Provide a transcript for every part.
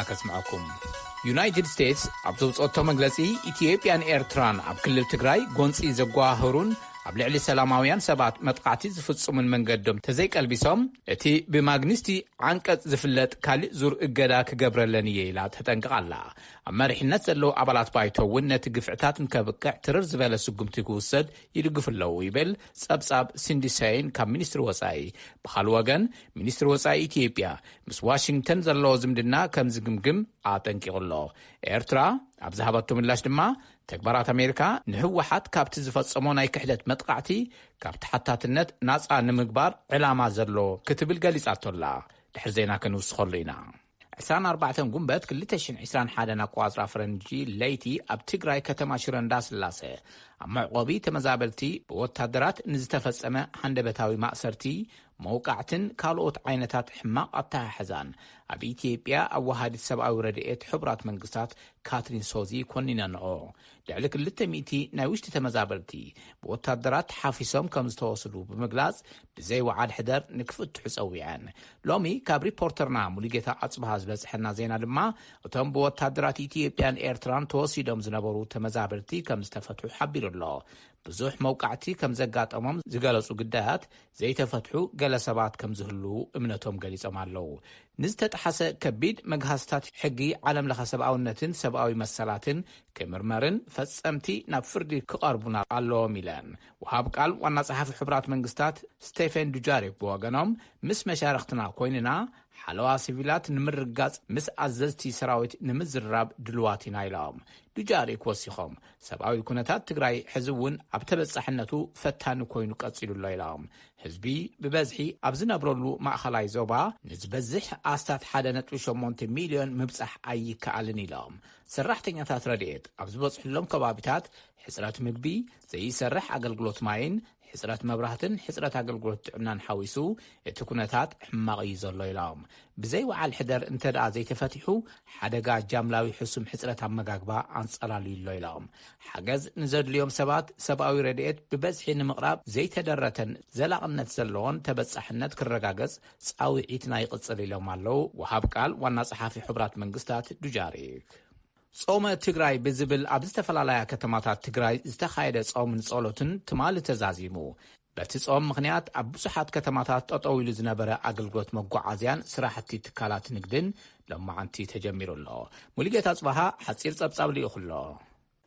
ከስምዐኩም። ዩናይትድ ስቴትስ ኣብ ዘውፅኦቶ መግለፂ፣ ኢትዮጵያን ኤርትራን ኣብ ክልል ትግራይ ጎንፂ ዘጓሃህሩን ኣብ ልዕሊ ሰላማውያን ሰባት መጥቃዕቲ ዝፍፅሙን መንገዶም ተዘይቀልቢሶም፣ እቲ ብማግኒስቲ ዓንቀፅ ዝፍለጥ ካሊእ ዙር እገዳ ክገብረለን እየ ኢላ ተጠንቅቕ ኣላ። ኣብ መሪሕነት ዘለዉ ኣባላት ባይቶ እውን ነቲ ግፍዕታት ንከብቅዕ ትርር ዝበለ ስጉምቲ ክውሰድ ይድግፉ ኣለዉ ይብል ጸብጻብ ሲንዲ ሰይን ካብ ሚኒስትሪ ወጻኢ። ብኻልእ ወገን፣ ሚኒስትሪ ወጻኢ ኢትዮጵያ ምስ ዋሽንግተን ዘለዎ ዝምድና ከም ዝግምግም ኣጠንቂቑ ኣሎ። ኤርትራ ኣብ ዝሃበቶ ምላሽ ድማ፣ ተግባራት ኣሜሪካ ንህወሓት ካብቲ ዝፈጸሞ ናይ ክሕደት መጥቃዕቲ ካብ ተሓታትነት ናጻ ንምግባር ዕላማ ዘሎ ክትብል ገሊጻቶ ኣላ። ድሕሪ ዜና ክንውስኸሉ ኢና። ዕስራን ኣርባዕተን ጉንበት ክልተ ሽሕን ዕስራን ሓደን ኣቆጻጽራ ፈረንጂ ለይቲ ኣብ ትግራይ ከተማ ሽረ እንዳስላሰ ኣብ መዕቆቢ ተመዛበልቲ ብወታደራት ንዝተፈጸመ ሃንደበታዊ ማእሰርቲ፣ መውቃዕትን ካልኦት ዓይነታት ሕማቕ ኣተሓሕዛን ኣብ ኢትዮጵያ ኣወሃዲት ሰብኣዊ ረድኤት ሕቡራት መንግስታት ካትሪን ሶዚ ኮኒነንኦ። ልዕሊ ክልተ ሚእቲ ናይ ውሽጢ ተመዛበልቲ ብወታደራት ተሓፊሶም ከም ዝተወስዱ ብምግላጽ፣ ብዘይ ወዓል ሕደር ንክፍትሑ ጸዊዐን። ሎሚ ካብ ሪፖርተርና ሙሉጌታ ኣጽብሃ ዝበጽሐና ዜና ድማ፣ እቶም ብወታደራት ኢትዮጵያን ኤርትራን ተወሲዶም ዝነበሩ ተመዛበልቲ ከም ዝተፈትሑ ሓቢሩ ኣሎ። ብዙሕ መውቃዕቲ ከም ዘጋጠሞም ዝገለጹ ግዳያት ዘይተፈትሑ ገለ ሰባት ከም ዝህልዉ እምነቶም ገሊጾም ኣለዉ። ንዝተጠሓሰ ከቢድ መግሃስታት ሕጊ ዓለም ለኸ ሰብኣውነትን ሰብኣዊ መሰላትን ክምርመርን ፈጸምቲ ናብ ፍርዲ ክቐርቡን ኣለዎም ኢለን። ወሃብ ቃል ዋና ጸሓፊ ሕቡራት መንግስታት ስቴፈን ዱጃሪክ ብወገኖም፣ ምስ መሻርኽትና ኮይንና ሓለዋ ሲቪላት ንምርጋጽ ምስ ኣዘዝቲ ሰራዊት ንምዝርራብ ድልዋት ኢና ኢሎም። ዱጃሪክ ወሲኾም፣ ሰብኣዊ ኩነታት ትግራይ ሕዚ እውን ኣብ ተበጻሕነቱ ፈታኒ ኮይኑ ቀጺሉ ኣሎ ኢሎም። ህዝቢ ብበዝሒ ኣብ ዝነብረሉ ማእኸላይ ዞባ ንዝበዝሕ ኣስታት ሓደ ነጥቢ ሸሞንተ ሚልዮን ምብጻሕ ኣይከኣልን ኢሎም። ሰራሕተኛታት ረድኤት ኣብ ዝበጽሕሎም ከባቢታት ሕጽረት ምግቢ፣ ዘይሰርሕ ኣገልግሎት ማይን ሕጽረት መብራህትን ሕጽረት ኣገልግሎት ጥዕናን ሓዊሱ እቲ ኩነታት ሕማቕ እዩ ዘሎ ኢሎም። ብዘይ ወዓል ሕደር እንተ ደኣ ዘይተፈቲሑ፣ ሓደጋ ጃምላዊ ሕሱም ሕጽረት ኣመጋግባ ኣንጸላልዩ ኣሎ ኢሎም። ሓገዝ ንዘድልዮም ሰባት ሰብኣዊ ረድኤት ብበዝሒ ንምቕራብ ዘይተደረተን ዘላቕነት ዘለዎን ተበጻሕነት ክረጋገጽ ጻውዒትና ይቕጽል ኢሎም ኣለዉ ወሃብ ቃል ዋና ጸሓፊ ሕቡራት መንግስታት ዱጃሪክ። ጾመ ትግራይ ብዝብል ኣብ ዝተፈላለያ ከተማታት ትግራይ ዝተኻየደ ጾምን ጸሎትን ትማሊ ተዛዚሙ። በቲ ጾም ምኽንያት ኣብ ብዙሓት ከተማታት ጠጠው ኢሉ ዝነበረ ኣገልግሎት መጓዓዝያን ስራሕቲ ትካላት ንግድን ሎማዓንቲ ተጀሚሩ ኣሎ። ሙሉጌታ ጽባሃ ሓጺር ጸብጻብ ልኢኹ ኣሎ።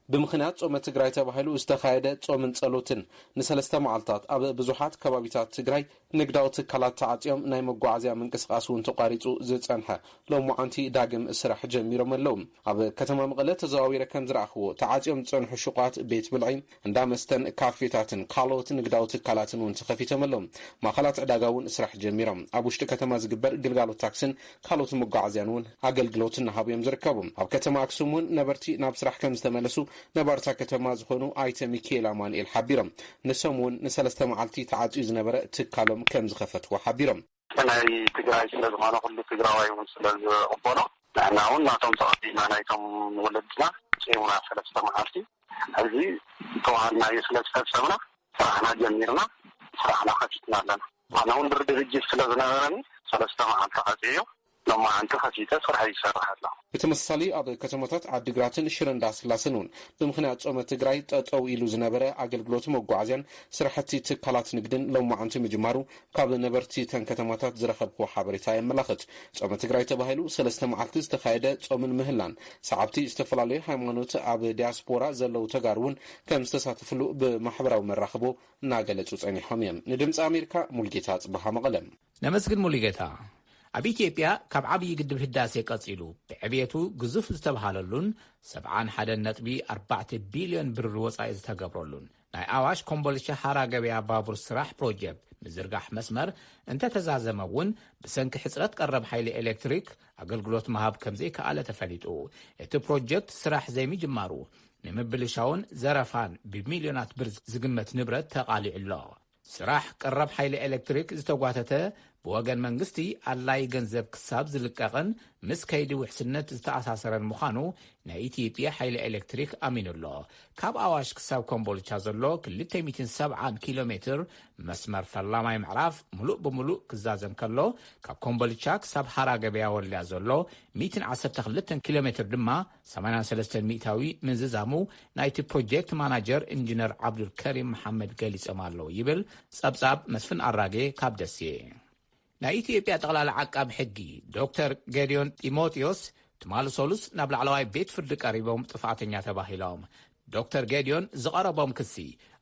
ብምኽንያት ጾመ ትግራይ ተባሂሉ ዝተኻየደ ጾምን ጸሎትን ንሰለስተ መዓልታት ኣብ ብዙሓት ከባቢታት ትግራይ ንግዳዊ ትካላት ተዓጽዮም ናይ መጓዓዝያ ምንቅስቓስ እውን ተቋሪጹ ዝጸንሐ ሎማዓንቲ ዳግም ስራሕ ጀሚሮም ኣለዉ። ኣብ ከተማ መቐለ ተዘዋዊረ ከም ዝረኣኽዎ ተዓጽዮም ዝጸንሑ ሹቋት፣ ቤት ብልዒ፣ እንዳ መስተን ካፌታትን ካልኦት ንግዳዊ ትካላትን እውን ተኸፊቶም ኣለዉ። ማእኸላት ዕዳጋ እውን ስራሕ ጀሚሮም። ኣብ ውሽጢ ከተማ ዝግበር ግልጋሎት ታክስን ካልኦት መጓዓዝያን እውን ኣገልግሎት እናሃቡ እዮም ዝርከቡ። ኣብ ከተማ ኣክሱም እውን ነበርቲ ናብ ስራሕ ከም ዝተመለሱ ነባርታ ከተማ ዝኾኑ ኣይተ ሚካኤል ኣማኑኤል ሓቢሮም። ንሶም እውን ንሰለስተ መዓልቲ ተዓፅዩ ዝነበረ ትካሎም ከም ዝኸፈትዎ ሓቢሮም። ናይ ትግራይ ስለ ዝኾነ ኩሉ ትግራዋይ እውን ስለ ዝቕበሎ ንሕና እውን ናቶም ተቐቢልና ናይቶም ወለድና ፂሙና ሰለስተ መዓልቲ ሕዚ ተዋሃድናዮ ስለ ዝፈፀምና ስራሕና ጀሚርና ስራሕና ከፊትና ኣለና። ኣነ እውን ድርድር እጅ ስለ ዝነበረኒ ሰለስተ መዓልቲ ቀፂዮ ሎማዓንቲ ከፊተ ስራሕ ይሰርሕ ኣለኹ። ብተመሳሳሊ ኣብ ከተማታት ዓዲግራትን ሽረ እንዳስላሰን እውን ብምኽንያት ጾመ ትግራይ ጠጠው ኢሉ ዝነበረ ኣገልግሎት መጓዓዝያን ስራሕቲ ትካላት ንግድን ሎማዓንቲ ምጅማሩ ካብ ነበርቲ እተን ከተማታት ዝረኸብክዎ ሓበሬታ የመላኽት። ጾመ ትግራይ ተባሂሉ ሰለስተ መዓልቲ ዝተኻየደ ጾምን ምህላን ሰዓብቲ ዝተፈላለዩ ሃይማኖት ኣብ ዲያስፖራ ዘለዉ ተጋሩ እውን ከም ዝተሳተፍሉ ብማሕበራዊ መራኽቦ እናገለጹ ጸኒሖም እዮም። ንድምፂ ኣሜሪካ ሙልጌታ ጽብሃ መቐለም። ነመስግን ሙሉጌታ። ኣብ ኢትዮጵያ ካብ ዓብዪ ግድብ ህዳሴ ቀጺሉ ብዕብየቱ ግዙፍ ዝተብሃለሉን ሰብዓን ሓደን ነጥቢ ኣርባዕተ ቢልዮን ብር ወጻኢ ዝተገብረሉን ናይ ኣዋሽ ኮምቦልቻ ሓራ ገበያ ባቡር ስራሕ ፕሮጀክት ምዝርጋሕ መስመር እንተተዛዘመ እውን ብሰንኪ ሕጽረት ቀረብ ሓይሊ ኤሌክትሪክ ኣገልግሎት ምሃብ ከም ዘይከኣለ ተፈሊጡ። እቲ ፕሮጀክት ስራሕ ዘይምጅማሩ ንምብልሻውን ዘረፋን ብሚልዮናት ብር ዝግመት ንብረት ተቓሊዑ ኣሎ። ስራሕ ቀረብ ሓይሊ ኤሌክትሪክ ዝተጓተተ ብወገን መንግስቲ ኣድላይ ገንዘብ ክሳብ ዝልቀቕን ምስ ከይዲ ውሕስነት ዝተኣሳሰረን ምዃኑ ናይ ኢትዮጵያ ሓይሊ ኤሌክትሪክ ኣሚኑ ኣሎ። ካብ ኣዋሽ ክሳብ ኮምቦልቻ ዘሎ ክልተ ሚእትን ሰብዓን ኪሎ ሜትር መስመር ፈላማይ ምዕራፍ ምሉእ ብምሉእ ክዛዘም ከሎ፣ ካብ ኮምቦልቻ ክሳብ ሃራ ገበያ ወልያ ዘሎ ሚእትን ዓሰርተ ክልተን ኪሎ ሜትር ድማ ሰማንያን ሰለስተን ሚእታዊ ምዝዛሙ ናይቲ ፕሮጀክት ማናጀር ኢንጂነር ዓብዱል ከሪም መሓመድ ገሊጾም ኣለዉ ይብል ጸብጻብ መስፍን ኣራጌ ካብ ደሴ። ናይ ኢትዮጵያ ጠቕላሊ ዓቃቢ ሕጊ ዶክተር ጌዲዮን ጢሞቴዎስ ትማሊ ሰሉስ ናብ ላዕለዋይ ቤት ፍርዲ ቀሪቦም ጥፍኣተኛ ተባሂሎም። ዶክተር ጌዲዮን ዝቐረቦም ክሲ፣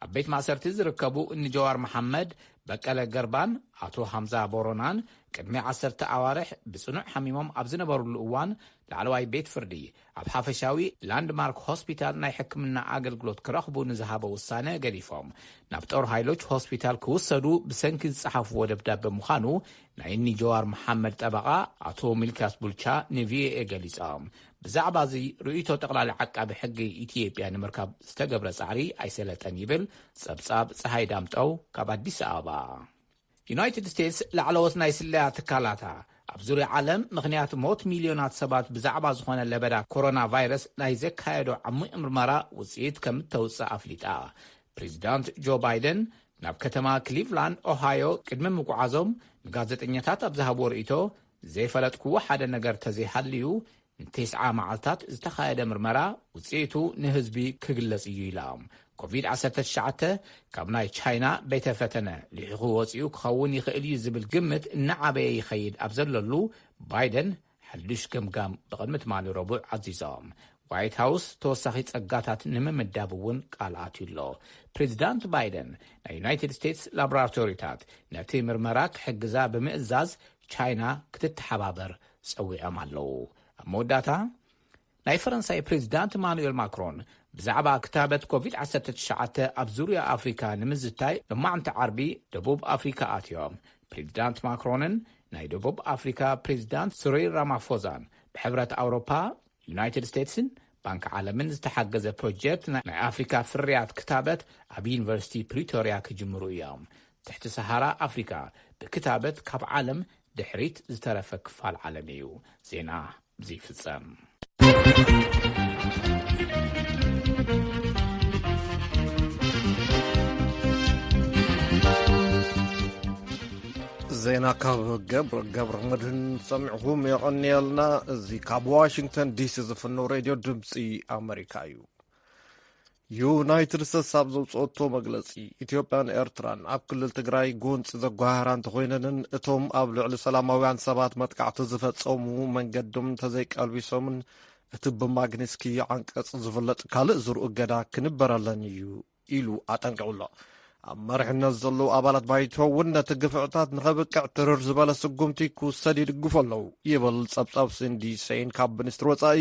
ኣብ ቤት ማእሰርቲ ዝርከቡ እኒ ጀዋር መሓመድ፣ በቀለ ገርባን ኣቶ ሃምዛ ቦሮናን ቅድሚ ዓሰርተ ኣዋርሕ ብጽኑዕ ሓሚሞም ኣብ ዝነበሩሉ እዋን ላዕለዋይ ቤት ፍርዲ ኣብ ሓፈሻዊ ላንድማርክ ሆስፒታል ናይ ሕክምና ኣገልግሎት ክረኽቡ ንዝሃቦ ውሳነ ገዲፎም ናብ ጦር ሃይሎች ሆስፒታል ክውሰዱ ብሰንኪ ዝጸሓፍዎ ደብዳበ ምዃኑ ናይ እኒ ጀዋር መሓመድ ጠበቓ ኣቶ ሚልክያስ ቡልቻ ንቪኦኤ ገሊጾም። ብዛዕባ እዚ ርእይቶ ጠቕላሊ ዓቃቢ ሕጊ ኢትዮጵያ ንምርካብ ዝተገብረ ጻዕሪ ኣይሰለጠን ይብል ጸብጻብ ጸሃይ ዳምጠው ካብ ኣዲስ ኣበባ። ዩናይትድ ስቴትስ ላዕለዎት ናይ ስለያ ትካላታ ኣብ ዙርያ ዓለም ምኽንያት ሞት ሚልዮናት ሰባት ብዛዕባ ዝኾነ ለበዳ ኮሮና ቫይረስ ናይ ዘካየዶ ዓሚቕ ምርመራ ውጽኢት ከም እተውጽእ ኣፍሊጣ። ፕሬዚዳንት ጆ ባይደን ናብ ከተማ ክሊቭላንድ ኦሃዮ ቅድሚ ምጉዓዞም ንጋዜጠኛታት ኣብ ዝሃብዎ ርእይቶ፣ ዘይፈለጥክዎ ሓደ ነገር ተዘይሃልዩ ንተስዓ መዓልታት ዝተኻየደ ምርመራ ውጽኢቱ ንህዝቢ ክግለጽ እዩ ኢላ። ኮቪድ ዓሰርተ ትሽዓተ ካብ ናይ ቻይና ቤተ ፈተነ ልሒኹ ወጺኡ ክኸውን ይኽእል እዩ ዝብል ግምት እናዓበየ ይኸይድ ኣብ ዘለሉ፣ ባይደን ሓድሽ ገምጋም ብቕድሚ ትማሊ ረቡዕ ኣዚዞም። ዋይት ሃውስ ተወሳኺ ጸጋታት ንምምዳብ እውን ቃል ኣትዩ ኣሎ። ፕሬዚዳንት ባይደን ናይ ዩናይትድ ስቴትስ ላቦራቶሪታት ነቲ ምርመራ ክሕግዛ ብምእዛዝ ቻይና ክትተሓባበር ጸዊዖም ኣለዉ። ኣብ መወዳእታ ናይ ፈረንሳይ ፕሬዚዳንት ኢማኑኤል ማክሮን ብዛዕባ ክታበት ኮቪድ ዓሰርተ ትሽዓተ ኣብ ዙርያ ኣፍሪካ ንምዝታይ ሎማዕንቲ ዓርቢ ደቡብ ኣፍሪካ ኣትዮም። ፕሬዚዳንት ማክሮንን ናይ ደቡብ ኣፍሪካ ፕሬዚዳንት ስሪል ራማፎዛን ብሕብረት ኣውሮፓ ዩናይትድ ስቴትስን ባንክ ዓለምን ዝተሓገዘ ፕሮጀክት ናይ ኣፍሪካ ፍርያት ክታበት ኣብ ዩኒቨርሲቲ ፕሪቶርያ ክጅምሩ እዮም። ትሕቲ ሰሃራ ኣፍሪካ ብክታበት ካብ ዓለም ድሕሪት ዝተረፈ ክፋል ዓለም እዩ። ዜና ብዝይፍጸም። ዜና ካብ ገብረ ገብረ መድህን ሰሚዕኹም የቐንየልና። እዚ ካብ ዋሽንግተን ዲሲ ዝፍነው ሬድዮ ድምፂ ኣመሪካ እዩ። ዩናይትድ ስቴትስ ኣብ ዘውፅኦቶ መግለፂ፣ ኢትዮጵያን ኤርትራን ኣብ ክልል ትግራይ ጎንፂ ዘጓሃራ እንተኾይነንን፣ እቶም ኣብ ልዕሊ ሰላማውያን ሰባት መጥቃዕቲ ዝፈፀሙ መንገዶም እንተዘይቀልቢሶምን እቲ ብማግኒስኪ ዓንቀፅ ዝፍለጥ ካልእ ዝርኡ እገዳ ክንበረለን እዩ ኢሉ ኣጠንቂቑ ኣሎ። ኣብ መሪሕነት ዘለዉ ኣባላት ባይቶ እውን ነቲ ግፍዕታት ንኸብቅዕ ትርር ዝበለ ስጉምቲ ክውሰድ ይድግፉ ኣለዉ ይብል ጸብጻብ ሲንዲ ሴይን ካብ ሚኒስትሪ ወጻኢ።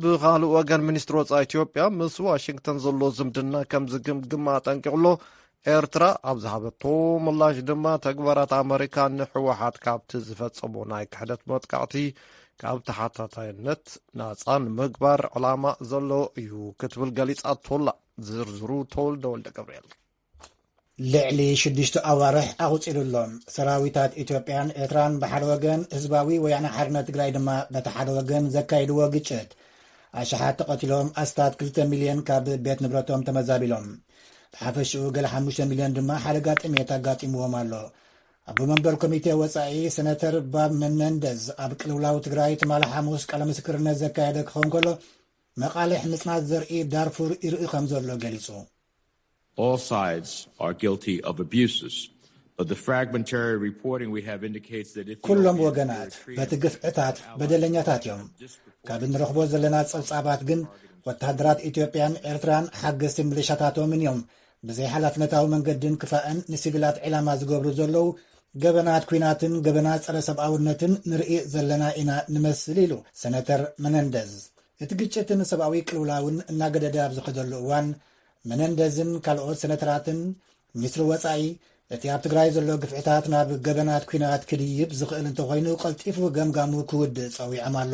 ብኻልእ ወገን ሚኒስትሪ ወጻኢ ኢትዮጵያ ምስ ዋሽንግተን ዘሎ ዝምድና ከም ዝግምግም ኣጠንቂቑ ኣሎ። ኤርትራ ኣብ ዝሃበቶ ምላሽ ድማ ተግባራት ኣመሪካ ንህወሓት ካብቲ ዝፈጸሞ ናይ ክሕደት መጥቃዕቲ ካብ ተሓታታይነት ናጻ ንምግባር ዕላማ ዘሎ እዩ ክትብል ገሊጻቶ ኣላ። ዝርዝሩ ተወልደ ወልደ ገብርኤል። ልዕሊ ሽዱሽተ ኣዋርሕ ኣቑጺሩ ኣሎ። ሰራዊታት ኢትዮጵያን ኤርትራን ብሓደ ወገን፣ ህዝባዊ ወያነ ሓርነት ትግራይ ድማ በቲ ሓደ ወገን ዘካይድዎ ግጭት ኣሽሓት ተቐቲሎም፣ ኣስታት ክልተ ሚልዮን ካብ ቤት ንብረቶም ተመዛቢሎም። ብሓፈሽኡ ገለ ሓሙሽተ ሚልዮን ድማ ሓደጋ ጥሜት ኣጋጢምዎም ኣሎ። ኣቦ መንበር ኮሚቴ ወጻኢ ሰነተር ባብ መነንደዝ ኣብ ቅልውላው ትግራይ ትማሊ ሓሙስ ቃለ ምስክርነት ዘካየደ ክኸውን ከሎ፣ መቓልሕ ምጽናት ዘርኢ ዳርፉር ይርኢ ከም ዘሎ ገሊጹ። All sides are guilty of abuses, but the fragmentary reporting we have indicates that Ethiopia ኩሎም and ወገናት Eritrea በቲ ግፍዕታት በደለኛታት እዮም። ካብ እንረኽቦ ዘለና ጸብጻባት ግን፣ ወተሃደራት ኢትዮጵያን ኤርትራን ሓገዝቲ ምልሻታቶምን እዮም ብዘይ ሓላፍነታዊ መንገድን ክፋእን ንሲቪላት ዒላማ ዝገብሩ ዘለዉ። ገበናት ኲናትን ገበናት ጸረ ሰብኣውነትን ንርኢ ዘለና ኢና ንመስል ኢሉ ሰነተር መነንደዝ። እቲ ግጭትን ሰብኣዊ ቅልውላውን እናገደደ ኣብ ዝኸደሉ እዋን፣ መነንደዝን ካልኦት ሰነተራትን ሚኒስትሪ ወጻኢ፣ እቲ ኣብ ትግራይ ዘሎ ግፍዕታት ናብ ገበናት ኲናት ክድይብ ዝኽእል እንተኾይኑ፣ ቀልጢፉ ገምጋሙ ክውድእ ጸዊዖም ኣሎ።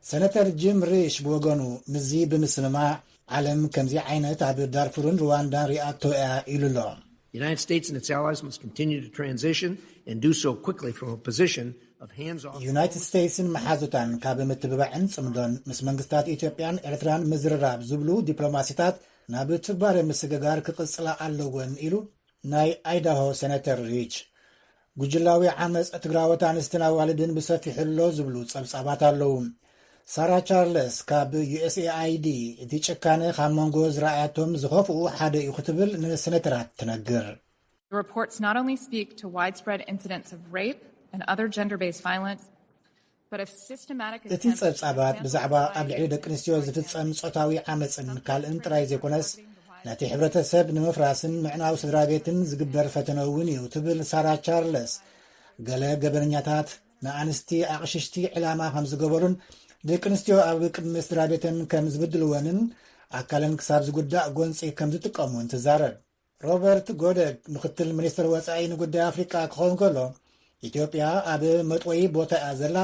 ሰነተር ጂም ሪሽ ብወገኑ፣ ምስዚ ብምስምማዕ፣ ዓለም ከምዚ ዓይነት ኣብ ዳርፉርን ሩዋንዳን ሪኣቶ እያ ኢሉ ኣሎ። The United States and its allies must continue to transition and do so quickly from a position of hands off. ዩናይትድ ስቴትስን መሓዙታን ካብ ምትብባዕን ጽምዶን ምስ መንግስታት ኢትዮጵያን ኤርትራን ምዝርራብ ዝብሉ ዲፕሎማሲታት ናብ ትግባረ ምስግጋር ክቕጽላ ኣለወን ኢሉ ናይ ኣይዳሆ ሴናተር ሪች። ጉጅላዊ ዓመፅ ትግራወት ኣንስትን ኣዋልድን ብሰፊሑ ኣሎ ዝብሉ ጸብጻባት ኣለዉ። ሳራ ቻርለስ ካብ ዩ ኤስ ኤ ኣይ ዲ፣ እቲ ጭካነ ካብ መንጎ ዝረኣያቶም ዝኸፍኡ ሓደ እዩ ክትብል ንሰነተራት ትነግር። The reports not only speak to widespread incidents of rape and other gender based violence, but of systematic እቲ ጸብጻባት ብዛዕባ ኣብ ልዕሊ ደቂ ኣንስትዮ ዝፍጸም ጾታዊ ዓመፅን ካልእን ጥራይ ዘይኮነስ፣ ነቲ ሕብረተሰብ ንምፍራስን ምዕናው ስድራ ቤትን ዝግበር ፈተነ እውን እዩ ትብል ሳራ ቻርለስ። ገለ ገበነኛታት ንኣንስቲ ኣቕሽሽቲ ዕላማ ከም ዝገበሩን ደቂ ኣንስትዮ ኣብ ቅድሚ ስድራ ቤተን ከም ዝብድልወንን ኣካለን ክሳብ ዝጉዳእ ጎንፂ ከም ዝጥቀሙን ትዛረብ። ሮበርት ጎደግ ምክትል ሚኒስትር ወፃኢ ንጉዳይ ኣፍሪቃ ክኸውን ከሎ፣ ኢትዮጵያ ኣብ መጥወይ ቦታ እያ ዘላ፣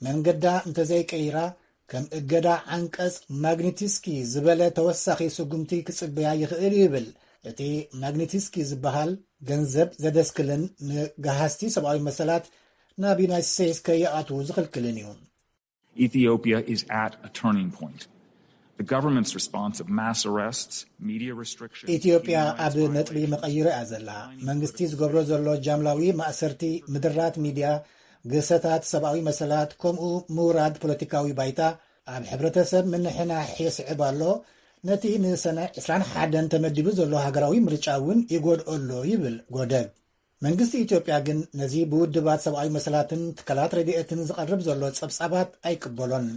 መንገዳ እንተዘይቀይራ ከም እገዳ ዓንቀፅ ማግኒትስኪ ዝበለ ተወሳኺ ስጉምቲ ክፅበያ ይኽእል ይብል። እቲ ማግኒትስኪ ዝበሃል ገንዘብ ዘደስክልን ንገሃስቲ ሰብኣዊ መሰላት ናብ ዩናይትድ ስቴትስ ከይኣትዉ ዝኽልክልን እዩ። Ethiopia is at a turning point. The government's response of mass arrests, media restrictions, ኢትዮጵያ ኣብ ነጥቢ መቐይሮ እያ ዘላ። መንግስቲ ዝገብሮ ዘሎ ጃምላዊ ማእሰርቲ፣ ምድራት ሚድያ፣ ግህሰታት ሰብኣዊ መሰላት፣ ከምኡ ምውራድ ፖለቲካዊ ባይታ ኣብ ሕብረተሰብ ምንሕናሕ የስዕብ ኣሎ። ነቲ ንሰነ ዕስራን ሓደን ተመዲቡ ዘሎ ሃገራዊ ምርጫ እውን ይጎድኦ ኣሎ ይብል ጎደግ። መንግስቲ ኢትዮጵያ ግን ነዚ ብውድባት ሰብኣዊ መሰላትን ትካላት ረድኤትን ዝቐርብ ዘሎ ጸብጻባት ኣይቅበሎን።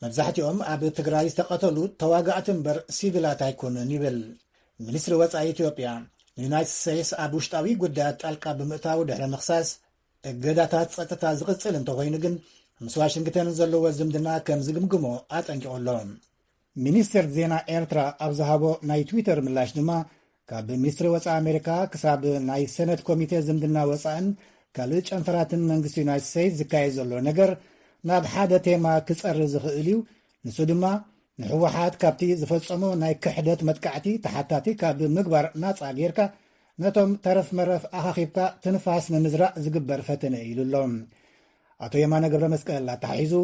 መብዛሕትኦም ኣብ ትግራይ ዝተቐተሉ ተዋጋእቲ እምበር ሲቪላት ኣይኮኑን ይብል። ሚኒስትሪ ወጻኢ ኢትዮጵያ ንዩናይትድ ስቴትስ ኣብ ውሽጣዊ ጉዳያት ጣልቃ ብምእታው ድሕሪ ምኽሳስ፣ እገዳታት ጸጥታ ዝቕጽል እንተኾይኑ ግን ምስ ዋሽንግተን ዘለዎ ዝምድና ከም ዝግምግሞ ኣጠንቂቑ ኣሎ። ሚኒስትር ዜና ኤርትራ ኣብ ዝሃቦ ናይ ትዊተር ምላሽ ድማ፣ ካብ ሚኒስትሪ ወጻኢ ኣሜሪካ ክሳብ ናይ ሰነት ኮሚቴ ዝምድና ወጻእን ካልእ ጨንፈራትን መንግስቲ ዩናይትድ ስቴትስ ዝካየድ ዘሎ ነገር ናብ ሓደ ቴማ ክጸሪ ዝኽእል እዩ። ንሱ ድማ ንህወሓት ካብቲ ዝፈጸሞ ናይ ክሕደት መጥቃዕቲ ተሓታቲ ካብ ምግባር ናጻ ጌርካ፣ ነቶም ተረፍ መረፍ ኣኻኺብካ ትንፋስ ንምዝራእ ዝግበር ፈተነ እዩ ኢሉ ኣሎ። ኣቶ የማነ ገብረ መስቀል ኣተሓሒዙ፣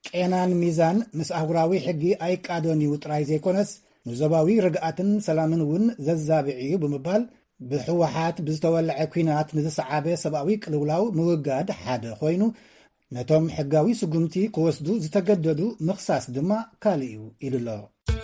ቄናን ሚዛን ምስ ኣህጉራዊ ሕጊ ኣይቃዶን እዩ ጥራይ ዘይኮነስ፣ ንዞባዊ ርግኣትን ሰላምን እውን ዘዛብዕ እዩ ብምባል፣ ብህወሓት ብዝተወልዐ ኲናት ንዝሰዓበ ሰብኣዊ ቅልውላው ምውጋድ ሓደ ኮይኑ፣ ነቶም ሕጋዊ ስጉምቲ ክወስዱ ዝተገደዱ ምኽሳስ ድማ ካልእ እዩ ኢሉ ኣሎ።